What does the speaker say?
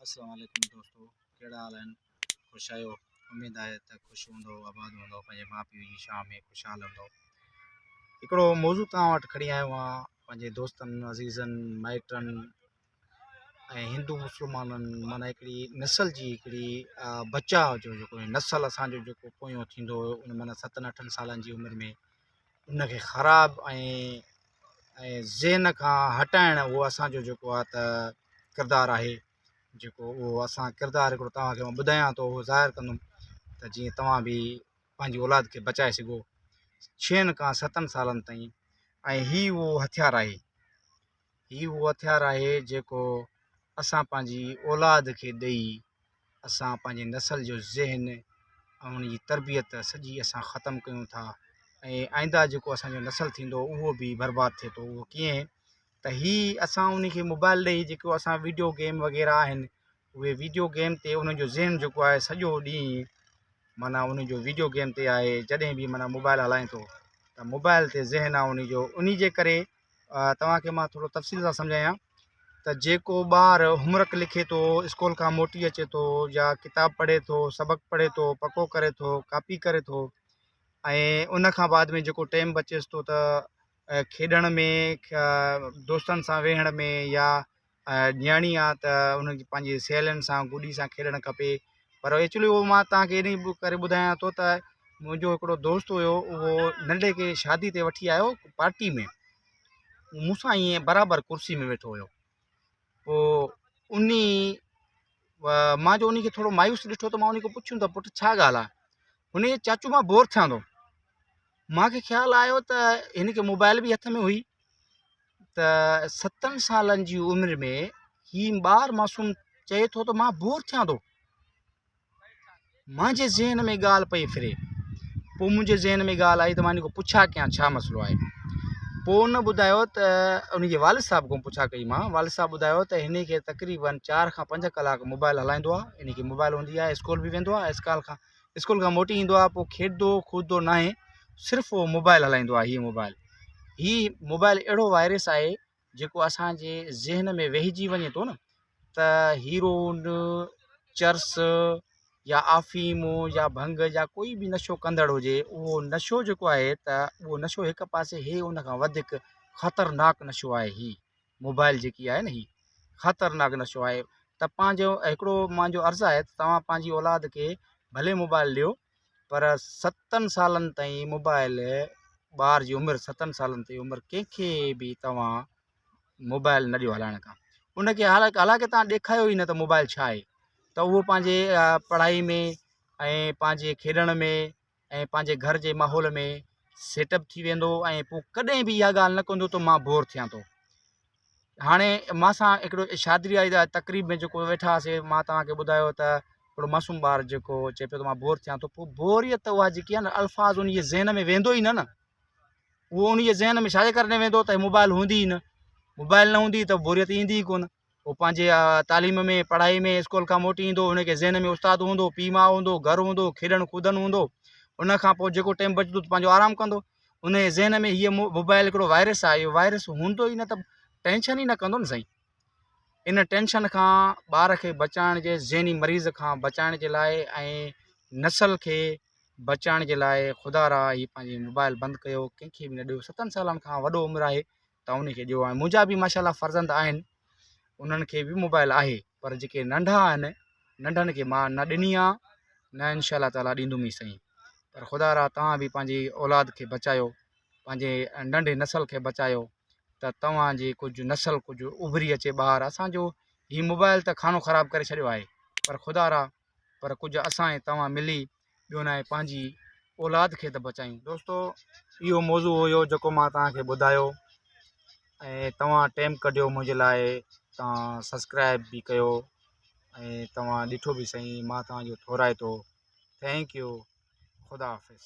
السلام عليڪم دوستو ڪهڙا حال آهن خوش آهيو اميد آهي ته خوش هوندو آباد هوندو پنهنجي ماء پيء جي شان ۾ خوشحال هوندو هڪڙو موضوع توهان وٽ کڻي آيو آهيان پنهنجي دوستن عزيزن مائٽن ۽ هندو مسلمانن معنيٰ هڪڙي نسل جي هڪڙي بچاء جو جيڪو نسل اسانجو جيڪو پويون ٿيندو هيو ان معنيٰ ستن اٺن سالن جي عمر ۾ ان کي خراب ۽ ۽ ذهن کان هٽائڻ اهو اسانجو جيڪو آهي ته ڪردار آهي جيڪو اهو اسان ڪردار هڪڙو توهان کي مان ٻڌايان ٿو اهو ظاهر ڪندم ته جيئن توهان به پنهنجي اولاد کي بچائي سگهو ڇهن کان ستن سالن تائين ۽ هي اهو هٿيار آهي هي اهو هٿيار آهي جيڪو اسان پنهنجي اولاد کي ڏئي اسان پنهنجي نسل جو ذهن ۽ ان جي تربيت سڄي اسان ختم ڪيون ٿا ۽ آئنده جيڪو اسانجو نسل ٿيندو اهو به برباد ٿئي ٿو اهو ڪيئن ته هي اسان ان کي موبائل ڏئي جيڪو اسان ويڊيو گيم وغيره آهن اهي ويڊيو گيم تي انهن جو ذهن جيڪو آهي سڄو ڏينهن معنيٰ ان جو ويڊيو گيم تي آهي جڏهن به معنيٰ موبائل هلائين ٿو ته موبائل تي ذهن آهي ان جو ان جي ڪري توهان کي مان ٿورو تفصيل سان سمجهايان ته جيڪو ٻار هوم ورڪ لکي ٿو اسڪول کان موٽي اچي ٿو يا ڪتاب پڙهي ٿو سبق پڙهي ٿو پڪو ڪري ٿو ڪاپي ڪري ٿو ۽ ان کان بعد ۾ جيڪو ٽائيم بچيس ٿو ته کيڏڻ ۾ دوستن سان ويهڻ ۾ يا نياڻي آ ته ان کي پنهنجي سهيلين سان گڏي سان کيڏڻ کپي پر ايڪچولي اهو مان توهان کي انهي ڪري ٻڌايان ٿو ته منهنجو هڪڙو دوست هيو اهو ننڍي کي شادي تي وٺي آيو پارٽي ۾ مون سان ائين برابر ڪرسي ۾ ويٺو هيو پوء انهي مان جو انهي کي ٿورو مايوس ڏٺو ته مان انهي کان پڇيم ته پٽ ڇا ڳالهه آهي هن چيو چاچو مان بور ٿيان ٿو مانکي خيال آيو ته هن کي موبائل به هٿ ۾ هئي ته ستن سالن جي عمر ۾ هي ٻار معصوم چئي ٿو ته مان بور ٿيان ٿو مانجي ذهن ۾ ڳالهه پئي ڦري پوء منهنجي ذهن ۾ ڳالهه آئي ته مان هن کان پڇا ڪيان ڇا مسئلو آهي پوء ان ٻڌايو ته ان جي والد صاحب کان پڇا ڪئي مان والد صاحب ٻڌايو ته هن کي تقريبن چار کان پنج ڪلاڪ موبائل هلائيندو آهي هن کي موبائل هوندي آهي اسڪول به ويندو آهي اسڪال کان اسڪول کان موٽي ايندو آهي پوء کيڏندو کودندو ناهي صرف اهو موبائل هلائيندو آهي هي موبائل هي موبائل اهڙو وائرس آهي جيڪو اسانجي ذهن ۾ ويهجي وڃي ٿو نه ته هيروئن چرس يا آفيم يا ڀنگ يا ڪوئي به نشو ڪندڙ هجي اهو نشو جيڪو آهي ته اهو نشو هڪ پاسي هي ان کان وڌيڪ خطرناڪ نشو آهي هي موبائل جيڪي آهي نه هي خطرناڪ نشو آهي ته پنهنجو هڪڙو منهنجو عرض آهي ته توهان پنهنجي اولاد کي ڀلي موبائل ڏيو پر ستن سالن تائين موبائل ٻار جي عمر ستن سالن تائين عمر ڪنهن کي به توهان موبائل نه ڏيو هلائڻ کان ان کي حالانڪه توهان ڏيکايو ئي نه ته موبائل ڇا آهي ته اهو پنهنجي پڙهائي ۾ ۽ پنهنجي کيڏڻ ۾ ۽ پنهنجي گهر جي ماحول ۾ سيٽ اپ ٿي ويندو ۽ پوء ڪڏهن به اها ڳالهه نه ڪندو ته مان بور ٿيان ٿو هاڻي مان سان هڪڙو شادي واري تقريب ۾ جيڪو ويٺا هئاسي مان توهان کي ٻڌايو ته هڪڙو معصوم ٻار جيڪو چئي پيو ته مان بور ٿيان ٿو پوء بوريت اها جيڪي آهي نه الفاظ ان جي ذهن ۾ ويندو ئي نه نه اهو ان جي ذهن ۾ ڇاجي ڪري نه ويندو ته موبائل هوندي ئي نه موبائل نه هوندي ته بوريت ايندي ئي ڪونه هو پنهنجي تعليم ۾ پڙهائي ۾ اسڪول کان موٽي ايندو هن کي ذهن ۾ استاد هوندو پيء ماء هوندو گهر هوندو کيڏڻ ڪودڻ هوندو ان کان پوء جيڪو ٽيم بچندو ته پنهنجو آرام ڪندو ان جي ذهن ۾ هيء موبائل هڪڙو وائرس آهي اهو وائرس هوندو ئي نه ته ٽينشن ئي نه ڪندو نه سائين ان ٽينشن کان ٻار کي بچائڻ جي ذهني مريض کان بچائڻ جي لاء ۽ نسل کي بچائڻ جي لاء خدا را هي پنهنجي موبائل بند ڪيو ڪنهن کي به نه ڏيو ستن سالن کان وڏو عمر آهي ته انهي کي ڏيو ۽ منهنجا به ماشاء الله فرزند آهن انهن کي به موبائل آهي پر جيڪي ننڍا آهن ننڍن کي مان نه ڏني آ نه انشاء الله تعالي ڏيندم ئي سهي پر خدا را توهان به پنهنجي اولاد کي بچايو پنهنجي ننڍي نسل کي بچايو ته توهان جي ڪجهه نسل ڪجهه اڀري اچي ٻاهر اسانجو هي موبائل ته خانو خراب ڪري ڇڏيو آهي پر خدا را پر ڪجهه اسان ۽ توهان ملي ٻيو ناهي پنهنجي اولاد کي ته بچايون. دوستو اهو موضوع هيو جيڪو مان توهان کي ٻڌايو ۽ توهان ٽيم ڪڍيو منهنجي لاء توهان سبسڪرائب به ڪيو ۽ توهان ڏٺو به سهي مان توهان جو ٿورائتو thank you خدا حافظ.